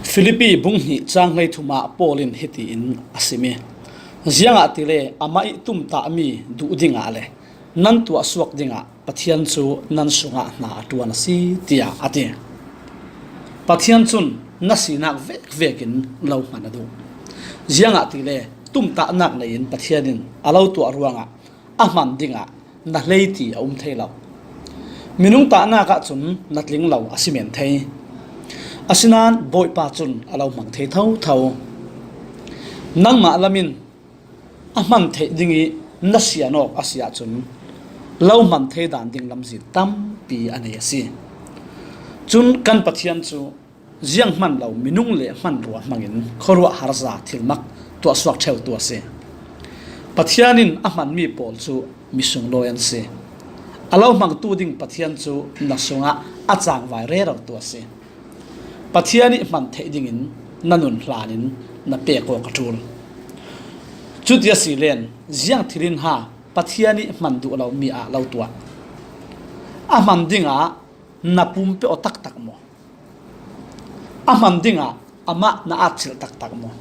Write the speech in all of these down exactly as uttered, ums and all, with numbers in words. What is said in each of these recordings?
Philippi bung hnih chang hleithum ah Paul in hiti in a sim hi. Ziangahtile amah ih tumtahmi duh dingah le nan tuahsuak dingah Pathian cu nan sungah hna a ṭuan a si, tiah a ti. Pathian cun na sinak vekvek in lo hman a duh. Ziangahtile tumtahnak nei in Pathian in a lo tuah ruangah a hman dingah na hlei ti a um thei lo. Minung tahnak ahcun na tling lo a si men thei. Asinain Bawipa cun a lo hmang thei thotho. Nangmah lam in a hman theih ding ih na sian awk a si ahcun lo hman thei dan ding lamzin tampi a nei a si. Cun kan Pathian cu ziang hman lo minung le hmanrua hmangin khuaruahharza thilmak tuahsuak ṭheutu a si. Pathian in a hmanmi pawl cu misunglawi an si. A lo hmangtu ding Pathian cu na sungah a cangvai rerotu a si. Pathian ih hman theih dingin na nun hlanin na pek awk a ṭul. Cuti a si len ziang thil in ha Pathian ih hman duh lomi ah lo tuah. A hman dingah na pumpe aw taktak maw? A hman dingah amah na atchilh taktak maw?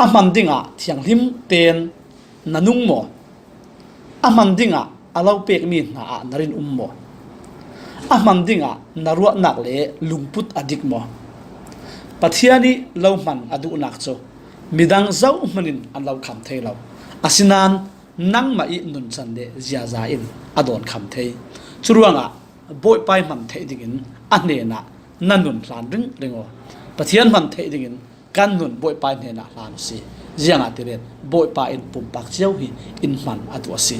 A hman dingah thianghlim tein na nung maw? A hman dingah a lo pekmi hna ah na rin um maw? A hman dingah na ruahnak le lungput a dik maw? Pathian ih lo hman a duhnak cu midang zohman in an lo kham thei lo. Asinain nangmah ih nuncan le ziaza in a dawn kham thei. Curuangah Bawipa ih hman theih dingin a hnenah na nun hlan ringring aw. Pathian hman theih dingin kan nun Bawipa ih hnenah hlan u si. Ziangahtile Bawipa in pumpak cio hi in hman a duh a si.